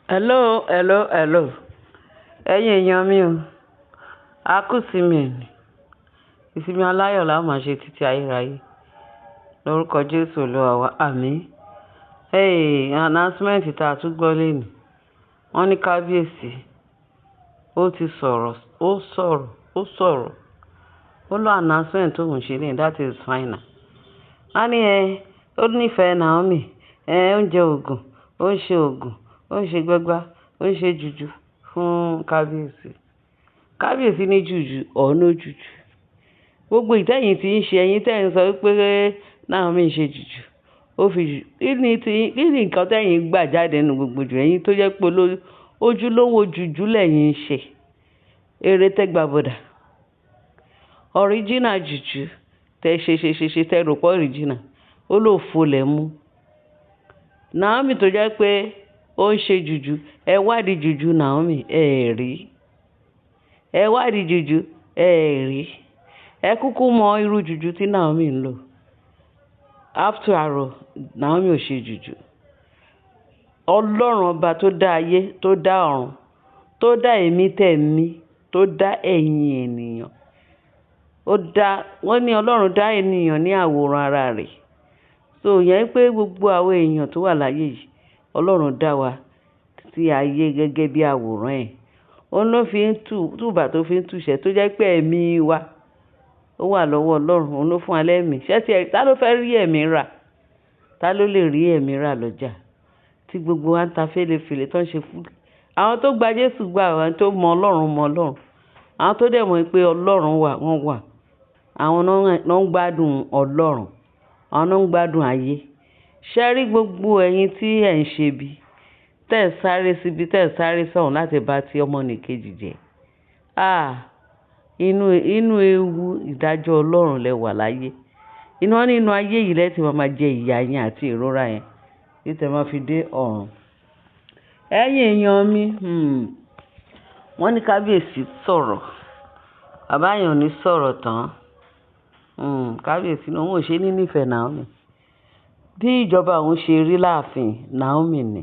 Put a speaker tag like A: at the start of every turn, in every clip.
A: Hello, hello, hello. Ẹ̀yin èèyàn mi o, a kú ìsinmi òní. Ìsinmi aláyọ̀ la ó máa ṣe títí ayérayé. Lórúkọ Jésù Olúwa wa, àmín. Hey, announcement tá a tún gbọ́ lénìí. Wọ́n ní kábíyèsí, ó ti sọ̀rọ̀, ó sọ̀rọ̀, ó sọ̀rọ̀. Ó lọ announcement tó ń ṣe lénìí, that is final. Wọ́n ní ẹ, ó nífẹ̀ẹ́ Naomi, ẹ, ó ń jẹ òògùn, ó ń ṣe òògùn, ó ń ṣe gbágbá, ó ń ṣe jùjú fún kábíyèsí. Kábíyèsí ní jùjú or no jùjú. Gbogbo ìtẹ̀yìn tí ń ṣe, ẹ̀yin tí ẹ̀ ń sọ wípé Naomi ń ṣe jùjú, ó fi jùjú. Kí ni tí, kí ni nǹkan tí ẹ̀yin gbà jáde nínú gbogbo jù ẹ̀yin tó jẹ́ pé olórí, ojúlówó jùjú lẹ̀yin ń ṣe. Eré tẹ́ gba bọ̀dà. Original jùjú tẹ ṣe ṣe ṣe ṣe tẹ rò pé original. Ó ló fo lẹ̀ mú. Naomi tó jẹ́ pé ó ń ṣe jùjú, ẹ wádìí jùjú Naomi, ẹ rí. Ẹ wádìí jùjú, ẹ rí. Ẹ kúkú mọ irú jùjú tí Naomi ń lò. After all, Naomi ò ṣe jùjú. Ọlọ́run ọba tó dá ayé, tó dá ọ̀run, tó dá èmi tẹ̀ mí, tó dá ẹ̀yin ènìyàn. Ó dá, wọ́n ní Ọlọ́run dá ènìyàn ní àwòrán ara rẹ̀. So ìyẹn pé gbogbo àwọn èèyàn tó wà láyé yìí, Ọlọ́run dá wa sí ayé gẹ́gẹ́ bí àwòrán ẹ̀. Òun ló fi ń tú, túbà tó fi ń túṣẹ tó jẹ́ pé ẹ̀mí wa ó wà lọ́wọ́ Ọlọ́run, òun ló fún wa lẹ́mìí. Ṣé tí ẹ, ta ló fẹ́ rí ẹ̀mí rà? Ta ló lè rí ẹ̀mí rà lọ́jà? Tí gbogbo wa ń ta fẹ́lẹ́fẹ́lẹ́ tó ń ṣe fún. Àwọn tó gba Jésù gbà, àwọn tó mọ Ọlọ́run mọ Ọlọ́run. Àwọn tó dẹ̀ mọ̀ pé Ọlọ́run wà, wọ́n wà. Àwọn náà ń gbádùn Ọlọ́run. Àwọn náà ń gbádùn ayé. Ṣé rí gbogbo ẹ̀yin tí ẹ̀ ń ṣe bí? Tẹ́ ẹ sáré síbi, tẹ́ ẹ sáré sọ̀hún láti bá ti ọmọnìkejì jẹ́. Ah! Inú, inú ewu ìdájọ́ Ọlọ́run lẹ wà láyé. Inú nínú ayé yìí lẹ ti máa máa jẹ ìyà yẹn àti ìrora yẹn tí ẹ máa fi dé ọ̀run. Ẹ̀yin èèyàn mi, wọ́n ní kábíyèsí sọ̀rọ̀. Bàbá yẹn ò ní sọ̀rọ̀ tán. Kábíyèsí ní òun ò ṣe ní nífẹ̀ẹ́ Naomi. Bí ìjọba òun ṣe rí láàfin, Naomi ni.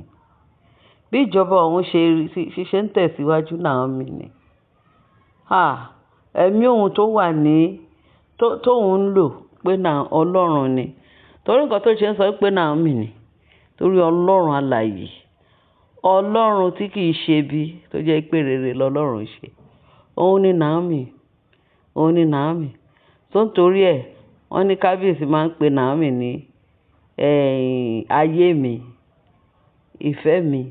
A: Bí ìjọba òun ṣe rí, ṣe ń tẹ̀síwájú, Naomi ni. Ah! Ẹ̀mí òun tó wà ní, tó, tó ń lò pé na Ọlọ́run ni. Torí nǹkan tó ṣe ń sọ pé Naomi ni. Torí Ọlọ́run alààyè. Ọlọ́run tí kì í ṣe bí, tó jẹ́ pé rere lọ́lọ́run ṣe. Òun ni Naomi. Òun ni Naomi. Tó ń torí ẹ, wọ́n ní kábíyèsí máa ń pe Naomi ní, ẹ́, ayé mi, ìfẹ́ mi.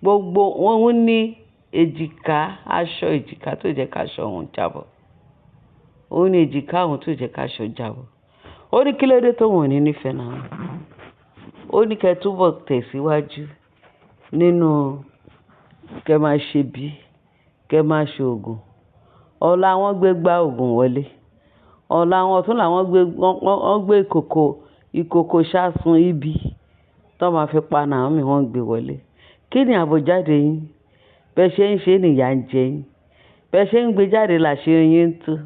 A: Gbogbo wọ́n ní èjìká, aṣọ èjìká tó jẹ́ ká aṣọ òun jábọ̀. Ó ní èjìká òun tó jẹ́ ká aṣọ jábọ̀. Ó ní kí ló dé tó òun ò ní nífẹ̀ẹ́ Naomi. Ó ní kí ẹ túbọ̀ tẹ̀síwájú nínú kí ẹ máa ṣe bí, kí ẹ máa ṣe òògùn. Ọlá wọn gbé gbá òògùn wọlé. Ọlá wọn tún làwọn gbé, wọ́n gbé ìkòkò, ìkòkò ṣáṣun ibi tó máa fi pa Naomi wọ́n gbé wọlé. Kí ni àbọ̀jáde yín? Bẹ́ ṣe ń ṣe ní ìyà ń jẹ yín. Bẹ́ ṣe ń gbé jáde làṣírí yín ń tú.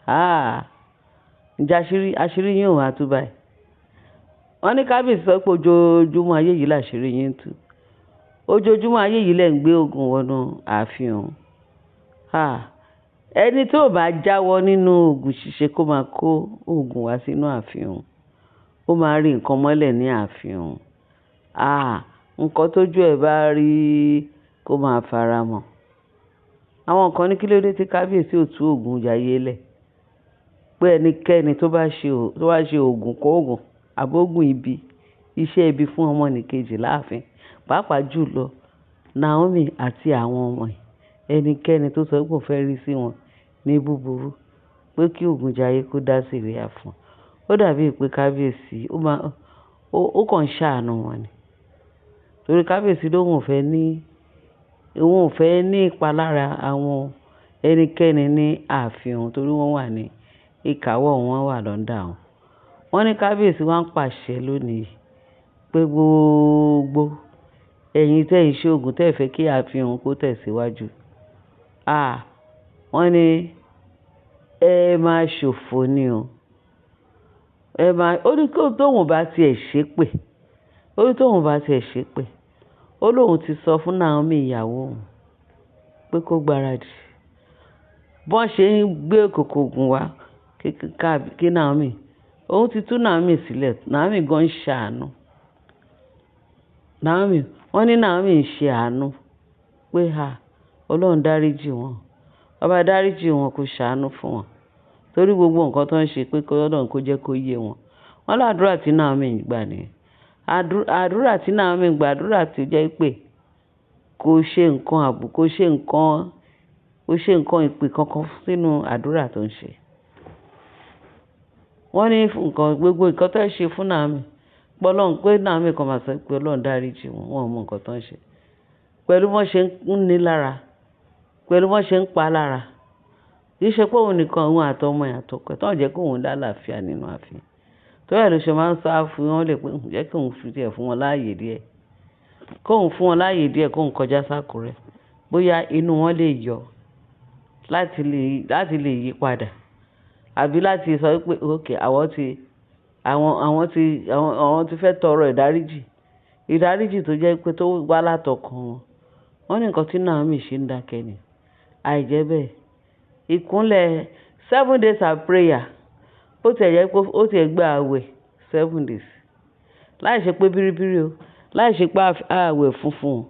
A: Ah! Ǹjẹ́ àṣírí, àṣírí yín ò wá tú báyìí? Wọ́n ní kábíyèsí sọ pé ojoojúmọ́ ayé yìí làṣírí yín ń tú. Ojoojúmọ́ ayé yìí lẹ̀ ń gbé òògùn wọnú ààfin òun. Ah! Ẹni tó bá jáwọ́ nínú òògùn ṣíṣe kó máa kó òògùn wá sínú ààfin òun. Ó máa rí nǹkan mọ́lẹ̀ ní ààfin òun. Ah! Nǹkan tó ju ẹ bá rí kó máa faramọ́. Àwọn kan ní kí ló dé tí kábíyèsí ò tú òògùn jayé lẹ̀. Pé ẹnikẹ́ni tó bá ṣe, tó bá ṣe òògùn kó òògùn àbí òògùn ibi, iṣẹ́ ibi fún ọmọnìkejì láàfin. Pàápàá jù lọ Naomi àti àwọn ọmọ ẹ̀. Ẹnikẹ́ni tó sọ pé òun fẹ́ rí sí wọn ní búburú pé kí òògùn jayé kó dá síríà fún un. Ó dàbí pé kábíyèsí ó máa, ó kàn ń ṣàánú wọn ni. Torí kábíyèsí lóun ò fẹ́ ní, òun ò fẹ́ ní ìpalára àwọn ẹnikẹ́ni ní ààfin òun torí wọ́n wà ní ìkáwọ́ wọn wà lọ́ndà wọn. Wọ́n ní kábíyèsí wá ń pàṣẹ lónìí pé gbogbo ẹ̀yin tí ẹ̀ ń ṣe òògùn tí ẹ fẹ́ kí ààfin òun kó tẹ̀síwájú. Ah! Wọ́n ní ẹ máa ṣòfò ni o. Ẹ máa, ó ní kó tóun bá ti ẹ̀ ṣépè. Ó ní tóun bá ti ẹ̀ ṣépè. Ó lóun ti sọ fún Naomi ìyàwó òun pé kó gbáradì. Bọ́n ṣe ń gbé kòkò ògùn wá kí Naomi. Òun ti tú Naomi sílẹ̀. Naomi gan ń ṣàánú. Naomi, wọ́n ní Naomi ń ṣe àánú pé ha, Ọlọ́run dáríjì wọ́n. Ọba dáríjì wọ́n, kó ṣàánú fún wọn. Torí gbogbo nǹkan tó ń ṣe pé kí Ọlọ́run kó jẹ́ kó yé wọn. Wọ́n làdúrà tí Naomi ń gbà nìyẹn. Àdúrà tí Naomi ń gbà, àdúrà tí ó jẹ́ pé kò ṣe nǹkan àbùkù, kò ṣe nǹkan, kò ṣe nǹkan ìpè kankan sínú àdúrà tó ń ṣe. Wọ́n ní nǹkan, gbogbo nǹkan tó ń ṣe fún Naomi, pé Ọlọ́run, pé Naomi kan máa sọ pé Ọlọ́run dáríjì wọ́n, wọ́n ò mọ nǹkan tó ń ṣe. Pẹ̀lú bọ́n ṣe ń ní lára, pẹ̀lú bọ́n ṣe ń pa lára. Kì í ṣe pé òun nìkan, òun àti ọmọ ẹ̀ àtọkọ ẹ̀, tó ń jẹ́ kó òun lálàáfíà nínú ààfin. Torí ẹ ló ṣe máa ń sá fún wọn lè pé jẹ́ kí òun fi díẹ̀ fún wọn láàyè díẹ̀. Kó òun fún wọn láàyè díẹ̀ kó òun kọjá sákúrẹ́. Bóyá inú wọn lè yọ láti lè yí padà. Àbí láti sọ wípé okay, àwọn ti, àwọn, àwọn ti, àwọn, àwọn ti fẹ́ tọrọ ìdáríjì. Ìdáríjì tó jẹ́ pé tó wá látọkàn wọn. Wọ́n ní nǹkan tí Naomi ṣe ń dákẹ́ ni. Àìjẹ́bẹ́. Ìkúnlẹ̀ 7 days of prayer. Ó ti ẹ̀ jẹ́ pé ó ti ẹ̀ gba àwẹ̀ 7 days. Láì ṣe pé bíríbírí o. Láì ṣe pé àwẹ̀ funfun o.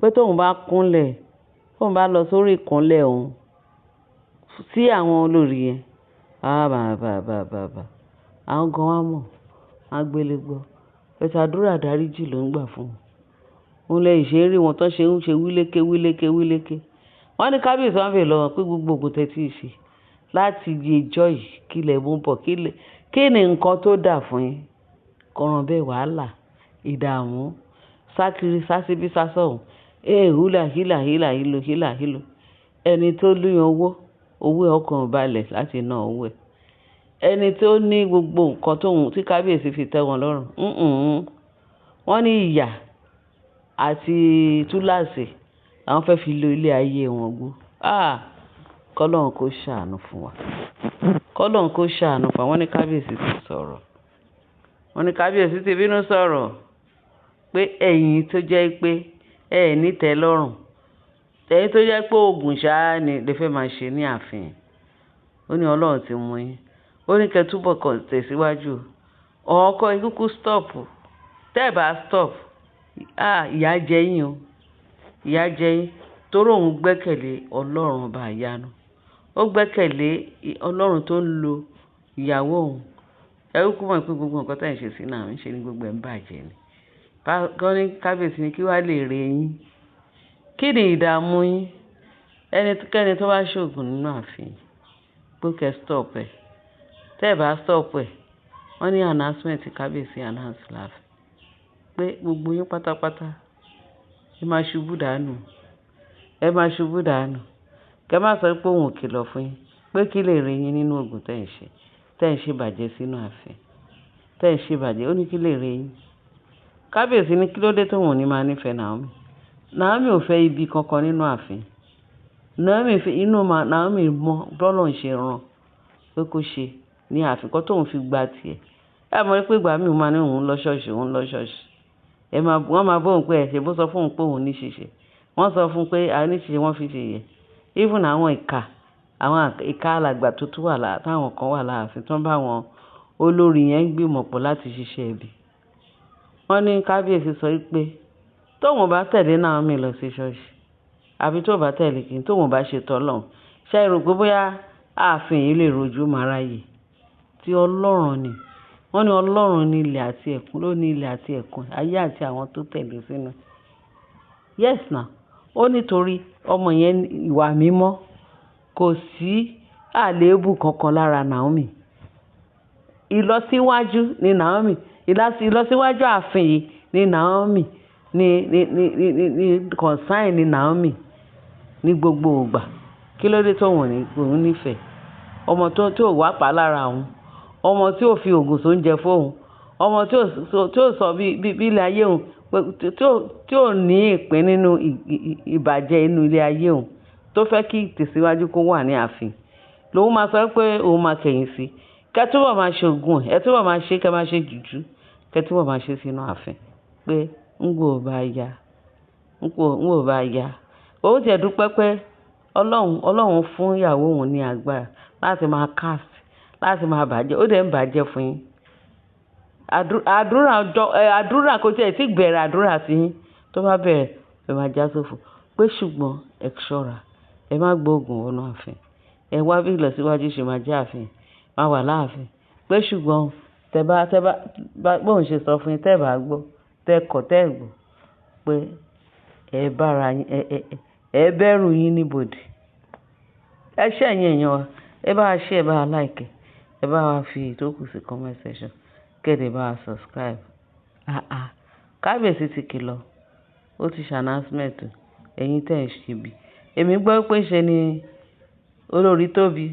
A: Pé tóun bá kúnlẹ̀, tóun bá lọ sórí ìkúnlẹ̀ òun sí àwọn olórí yẹn. Ah, bà, bà, bà, bà, bà. Àwọn gan wá mọ̀, wọ́n á gbélé gbọ́. But àdúrà ìdáríjì ló ń gbà fún wọn. Òun lẹ ṣe rí wọn tó ṣe ń ṣe wíléké, wíléké, wíléké. Wọ́n ní kábíyèsí wọ́n béèrè lọ́wọ́ pé gbogbo ògùn tẹ tí ì ṣe láti ìjọ yìí kí lẹ mú bọ̀, kí ni nǹkan tó dà fún yín? Kọ̀ràn bẹ́ẹ̀ wàhálà, ìdààmú, sá kiri, sá síbí, sá sọ̀hún. Eh, húlà, hílà, hílà, hílo, hílà, hílo. Ẹni tó ní owó, owó ọkàn ò balẹ̀ láti ná owó ẹ̀. Ẹni tó ní gbogbo nǹkan tóun tí kábíyèsí fi tẹ́ wọn lọ́rùn. Wọ́n ní ìyà àti túláàsì àwọn fẹ́ fi lo ilé ayé wọn gbó. Ah! Kọ́lọ́run kó ṣàánú fún wa. Kọ́lọ́run kó ṣàánú fún wa. Wọ́n ní kábíyèsí ti sọ̀rọ̀. Wọ́n ní kábíyèsí ti bínú sọ̀rọ̀ pé ẹ̀yin tó jẹ́ pé ẹ ní tẹ́lọ́rùn. Ẹ̀yin tó jẹ́ pé òògùn ṣáá ni lè fẹ́ máa ṣe ní ààfin. Ó ní Ọlọ́run ti mú yín. Ó ní kí ẹ túbọ̀ kàn tẹ̀síwájú. Ọkọ kúkú stop. Tẹ́ ẹ bá stop, ah, ìyà jẹ yín o. Ìyà jẹ yín. Torí òun gbẹ́kẹ̀lé Ọlọ́run ọba ìyanu. Ó gbẹ́kẹ̀lé Ọlọ́run tó ń lo ìyàwó òun. Ẹ kúkú mọ̀ pé gbogbo nǹkan tí ẹ̀ ń ṣe sí Naomi ṣe ní gbogbo ẹ̀ ń bàjẹ́ ni. Wọ́n ní kábíyèsí ní kí wá lè rẹ yín. Kí ni ìdààmú yín? Ẹnikẹ́ni tó bá ṣògùn nínú ààfin, pé kí ẹ stop ẹ̀. Tẹ́ ẹ bá stop ẹ̀, wọ́n ní announcement kábíyèsí announce láàfin pé gbogbo yín pátápátá ẹ máa ṣubú dànù. Ẹ máa ṣubú dànù. Kẹ má sọ pé òun ò kìlọ̀ fún yín pé kí lè rẹ yín nínú ògùn tí ẹ̀ ń ṣe, tí ẹ̀ ń ṣe bàjẹ́ sínú ààfin, tí ẹ̀ ń ṣe bàjẹ́. Ó ní kí lè rẹ yín. Kábíyèsí ní kí ló dé tó òun ò ní máa nífẹ̀ẹ́ Naomi. Naomi ò fẹ́ ibi kankan nínú ààfin. Naomi fi inú Naomi mọ̀ bí Ọlọ́run ṣe rán pé kó ṣe ní ààfin kan tóun fi gba tiẹ̀. Ẹ mọ̀ pé ìgbà mí máa ní òun lọ ṣọ́ọ̀ṣì, òun lọ ṣọ́ọ̀ṣì. Ẹ máa, wọ́n máa bá òun pé ẹ ṣe bó sọ fún òun pé òun ní ṣìṣe. Wọ́n sọ fún un pé a ní ṣìṣe wọ́n fi ṣe yẹ. Even àwọn ìka, àwọn ìka alàgbà tó tún wà lá, táwọn kan wà láàfin tó ń bá àwọn olórí yẹn ń gbìmọ̀ pọ̀ láti ṣiṣẹ́ ibi. Wọ́n ní kábíyèsí sọ wípé tóun bá tẹ̀lé Naomi lọ sí ṣọ́ọ̀ṣì, àbí tó bá tẹ̀lé kí n tóun bá ṣe tọ́lọ́run. Ṣé ẹ rò pé bóyá ààfin yìí lè rojú máráyé? Tí Ọlọ́run ni. Wọ́n ní Ọlọ́run ní ilẹ̀ àti ẹ̀kún, ló ní ilẹ̀ àti ẹ̀kún, ayé àti àwọn tó tẹ̀lé sínú. Yes now. Ó nítorí ọmọ yẹn ìwà mímọ́. Kò sí àléébù kankan lára Naomi. Ìlọsíwájú ni Naomi. Ìlọsíwájú ààfin yìí ni Naomi ní concern ni Naomi ní gbogbo ìgbà. Kí ló dé tó òun ní, òun nífẹ̀ẹ́? Ọmọ tó ò wá pa lára òun. Ọmọ tí ò fi ògùn sóúnjẹ fún òun. Ọmọ tí ò sọ bí ilé ayé òun, tí ò ní ìpín nínú ìbàjẹ́ inú ilé ayé òun, tó fẹ́ kí ìtẹ̀síwájú kó wà ní ààfin. Lòun máa sọ pé òun máa kẹ̀yìn sí. Kẹ túbọ̀ máa ṣe ògùn ẹ̀, ẹ túbọ̀ máa ṣe, kẹ máa ṣe jùjú, kẹ túbọ̀ máa ṣe sínú ààfin pé ń gbò bá ya. N kò bá ya. Òun ti ẹ̀ dúpẹ́ pé Ọlọ́run fún ìyàwó òun ní agbára láti máa cast, láti máa bàjẹ́. Ó dẹ̀ ń bàjẹ́ fún yín. Àdúrà ọjọ́, àdúrà kò tí ẹ tí bẹ̀rẹ̀ àdúrà sí yín. Tó bá bẹ̀rẹ̀, ẹ máa já sófo. Pé ṣùgbọ́n ẹ ṣọ́ra, ẹ má gbóògùn wọnú ààfin. Ẹ wá bí ìlọsíwájú ṣe máa jẹ́ ààfin, máa wà láàfin. Pé ṣùgbọ́n tẹ bá bóun ṣe sọ fún yín, tẹ bá gbọ́, tẹ kọ̀, tẹ gbọ́ pé ẹ bá ara yín, ẹ bẹ̀rù yín ní ibodè. Ẹ ṣé ẹ̀yin èèyàn wa. Ẹ bá wa share, ẹ bá wa like, ẹ bá wa fi ìtókù sí comment section. Kẹ́ dẹ̀ bá wa subscribe. Àà, kábíyèsí ti kìlọ̀. Ó ti ṣe announcement. Ẹ̀yin tí ẹ̀ ń ṣe bí. Èmi gbọ́ pé ṣe ni olórí Tóbi.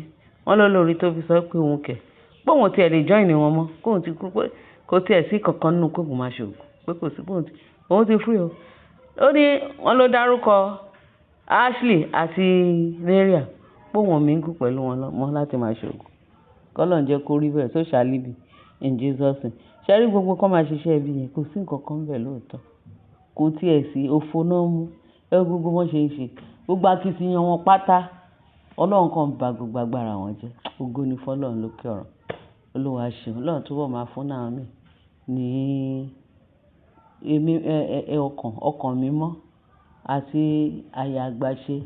A: Wọ́n lọ olórí Tóbi sọ pé òun kẹ̀. Pé òun tí ẹ lè join wọn mọ́. Kó òun ti kú pé kò tí ẹ sí kankan nínú kó òun máa ṣe ògùn. Pé kò sí pé òun ti free o. Ó ní wọ́n ló dárúkọ Ashley àti Mariam. Pé òun ò mingle pẹ̀lú wọn mọ́ láti máa ṣe ògùn. Kọ́lọ́run jẹ́ kó rí bẹ́ẹ̀, so shall it be in Jesus name. Ṣé rí gbogbo kó máa ṣiṣẹ́ ibi yẹn, kò sí nǹkan kan bẹ́ẹ̀ lóòótọ́. Kò tí ẹ sí òfo náà mú. Ẹ wo gbogbo wọn ṣe ń ṣe. Gbogbo akitiyan wọn pátá. Ọlọ́run kan ba gbogbo agbára wọn jẹ́. Ògo ni fún Ọlọ́run lókè ọ̀run. Olúwa ṣeun. Ọlọ́run túbọ̀ máa fún Naomi ní èmi, ọkàn mímọ́ àti àyà àgbàṣe.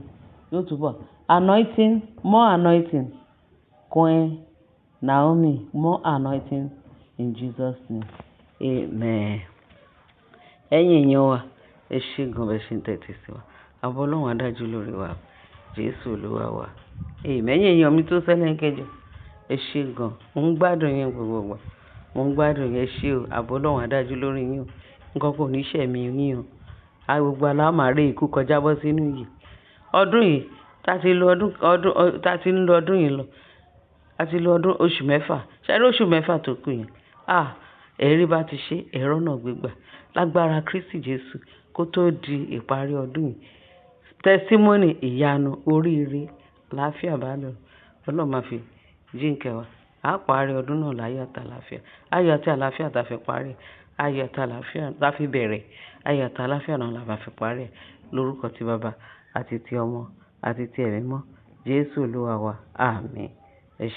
A: Yóò túbọ̀ anointing, more anointing. Queen Naomi, more anointing in Jesus name. Amen. Ẹ̀yin èèyàn wa, ẹ ṣé gan bẹ́ ṣe ń tẹ́tí sí wa. Àbọ̀ Ọlọ́run á dájú lórí wa. Jésù Olúwa wa. Amen. Ẹ̀yin èèyàn mi tó ṣẹlẹ̀ ń kẹjọ. Ẹ ṣé gan. Mo ń gbádùn yín gbogbo ìgbà. Mo ń gbádùn yín. Ẹ ṣé o. Àbọ̀ Ọlọ́run á dájú lórí yín o. Nǹkan kò ní ṣẹ̀ mí yín o. A gbogbo wa la máa rí ikú kọjá bọ́ sínú ìyè. Ọdún yìí, tá ti lo ọdún, ọdún, tá ti ń lo ọdún yìí lọ. A ti lo ọdún oṣù mẹ́fà. Ṣé rí oṣù mẹ́fà tó kù yẹn? Ah! Ẹ̀rí bá ti ṣe, ẹ̀rọ náà gbégbá. Lágbára Kristi Jesu kó tó di ìparí ọdún yìí. Testimony ìyanu oríire àlàáfíà bá lọ. Ọlọ́run máa fi jíǹkẹ́ wa. A parí ọdún náà láyọ̀ àti àlàáfíà. Ayọ̀ àti àlàáfíà tá fi parí. Ayọ̀ àti àlàáfíà tá fi bẹ̀rẹ̀. Ayọ̀ àti àlàáfíà náà la máa fi parí ẹ̀. Lórúkọ ti Baba àti ti Ọmọ àti ti Ẹ̀mí mọ́. Jésù Olúwa wa. Àmín. Ẹ ṣé.